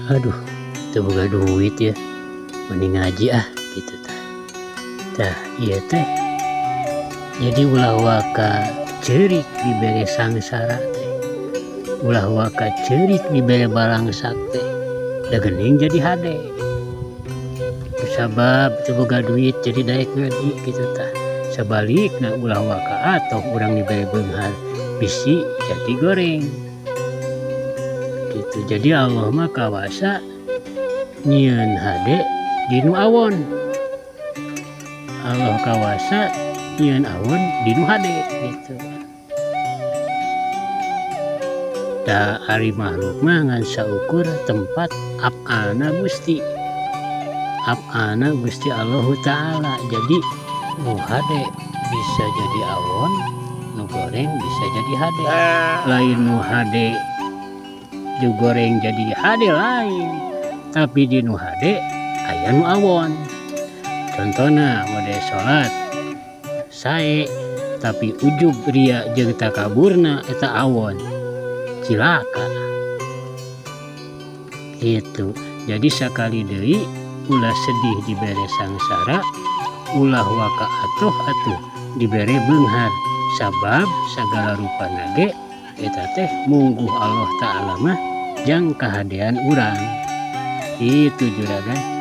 Aduh teu boga duit yeuh mending ngaji ah kitu tah. Tah ieu teh jadi ulah waka ceurik dibere sangsara teh, ulah waka ceurik dibere balangsak teh da geuning jadi hade. Kusabab teu boga duit jadi daek ngaji kitu tah. Sabalikna ulah waka atoh urang dibere beunghar bisi jadi goreng. Gitu jadi Allah mah kawasa nyieun hade di nu awon. Allah kawasa nyieun awon di nu hade gitu. Da ari makhluk mah ngan saukur tempat af'alna Gusti. Af'alna Gusti Allahu Ta'ala. Jadi nu hade bisa jadi awon, nu goreng bisa jadi hade. Lain nu hade nu goreng jadi hade lain, tapi di nu hade aya nu awon. Contohna mode salat sae tapi ujub ria jeung takaburna eta awon cilaka gitu. Jadi sakali deui ulah sedih dibere sangsara, ulah waka atoh atuh dibere beunghar, sabab sagala rupana ge eta teh mungguh Allah Ta'ala mah jang kahadean urang. Itu juragan.